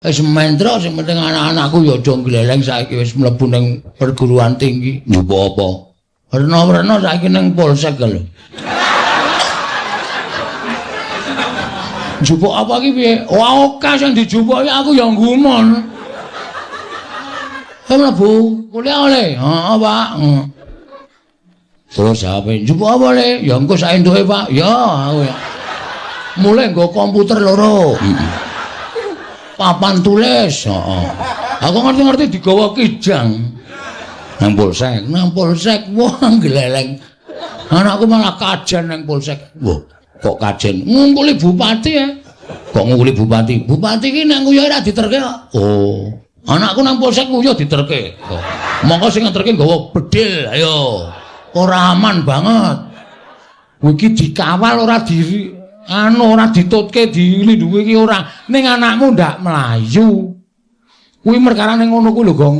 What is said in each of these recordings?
Wis mentrok sing penting anak-anakku ya aja gleleng saiki wis mlebu ning perguruan tinggi. Njupuk apa? Werna-werna saiki ning polsek lho. Njupuk apa iki piye? Wah, oke sing dijupuk iki aku ya nggumun. Mlebu kuliah oleh. Heeh, Pak. Terus ape njupuk apa le? Ya engko sak entuke, Pak. Ya, aku ya. Mulai nggo komputer loro. Papan tulis, heeh. Aku ngerti-ngerti digawa kijang. Nang polsek, wah gleleng. Anakku malah kajen nang polsek. Wah, kok kajen? Ngungkuli bupati ya. Kok ngungkuli bupati? Bupati ki nang nguyuh ora diterke kok. Oh, anakku nang polsek nguyuh diterke. Oh. Mongko sing ngeterke nggawa bedil, ayo. Ora aman banget. Kowe iki dikawal ora diri anu ora ditutke dilindungi iki ora. Ning anakmu ndak mlayu. Kuwi perkarane ngono kuwi lho, Gong.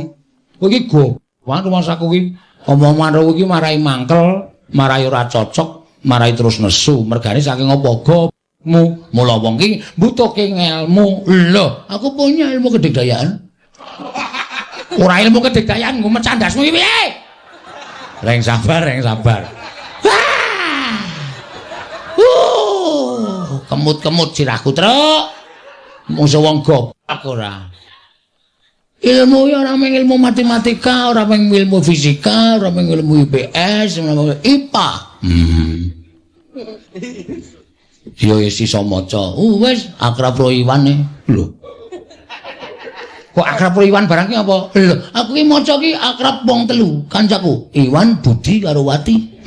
Kowe iki gowan rumangsaku ki omongan karo iki marai mangkel, marai ora cocok, marai terus nesu. Mergane saking apa gopmu. Mula wong ki mbutuhke ngelmu. Lho, aku punya ilmu kedigdayaan. Ora ilmu kedigdayaan nggo mecah ndasmu iki piye? Reng sabar, reng sabar. Kemut-kemut sirahku, Truk. Mungsu wong goblok ora. Ilmu ya ora mung ilmu matematika, ora mung ilmu fisika, ora mung ilmu IPS, ora mung IPA. Ya wis iso maca. Wis akrab ro Iwan e. Lho. Kok akrab ro Iwan barang ki apa? Lho, aku ki maca ki akrab wong telu, kancaku. Iwan, Budi karo Wati.